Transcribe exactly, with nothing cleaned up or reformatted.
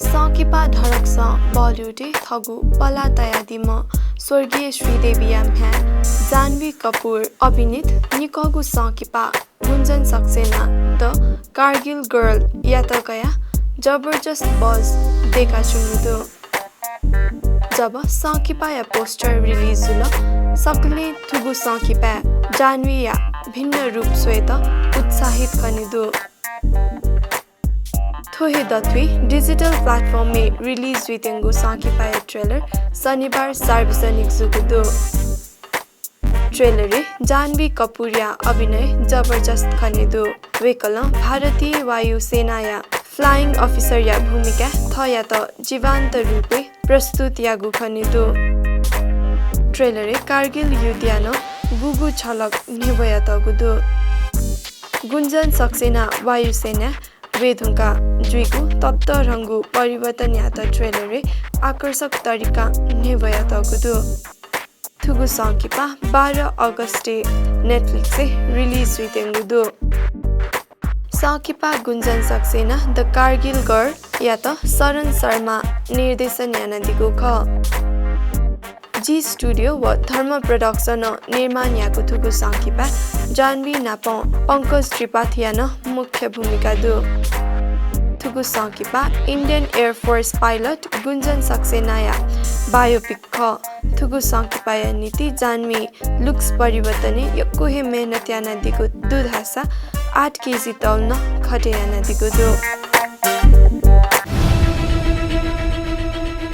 संकिपा धडकसं बलिउडय् थःगु पला तयादीम्ह स्वर्गीय श्रीदेवीया म्ह्याय् जाह्नवी कपुर अभिनीत निकःगु संकिपा गुञ्जन सक्सेना द कार्गिल गर्लयात कयाः जबरजस्त बज दयेकाच्वंगु दु। जब संकिपाया पोस्टर रिलिज जुल, सकलें थुगु संकिपाय् जाह्नवीया भिन्न रूप स्वयेत उत्साहित खने दु। थ्व हे दथुइ डिजिटल प्लेटफर्मय् रिलिज जुइत्यंगु संकिपाया ट्रेलर शनिबार सार्वजनिक जूगु दु। ट्रेलरय् जाह्नवी कपुरया अभिनय जबरजस्त खने दु। वय्कलं भारतीय वायुसेनाया फ्लाइङ अफिसरया भूमिकाय् थःयात जीवन्त रूपय् प्रस्तुत याःगु खने दु। ट्रेलरय् कार्गिल युद्धया नं गुगु झलक न्ह्यब्वयातःगु दु। गुञ्जन सक्सेना वायुसेनाय् वये धुंकाः जुइगु ततःधंगु परिवर्तनयात ट्रेलरय् आकर्षक तरिकां न्ह्यब्वयातःगु दु। थुगु संकिपा बाह्र अगस्तय् Netflixय् रिलिज जुइत्यंगु दु। संकिपा गुञ्जन सक्सेना द कार्गिल गर्लयात शरण शर्मां निर्देशन यानादीगु खः। जी स्टुडियो व धर्म प्रोडक्सनं निर्माण याःगु थुगु संकिपाय् जाह्नवी नाप पंकज त्रिपाठीया नं मुख्य भूमिका दु। थुगु संकिपा Indian Air Force pilot गुञ्जन सक्सेनाया biopic खः। थुगु संकिपाया निंतिं जाह्नवीं looks परिवर्तनय् यक्व हे मेहनत यानादीगु दु धाःसा आठ केजी तौल नं खटे यानादीगु दु।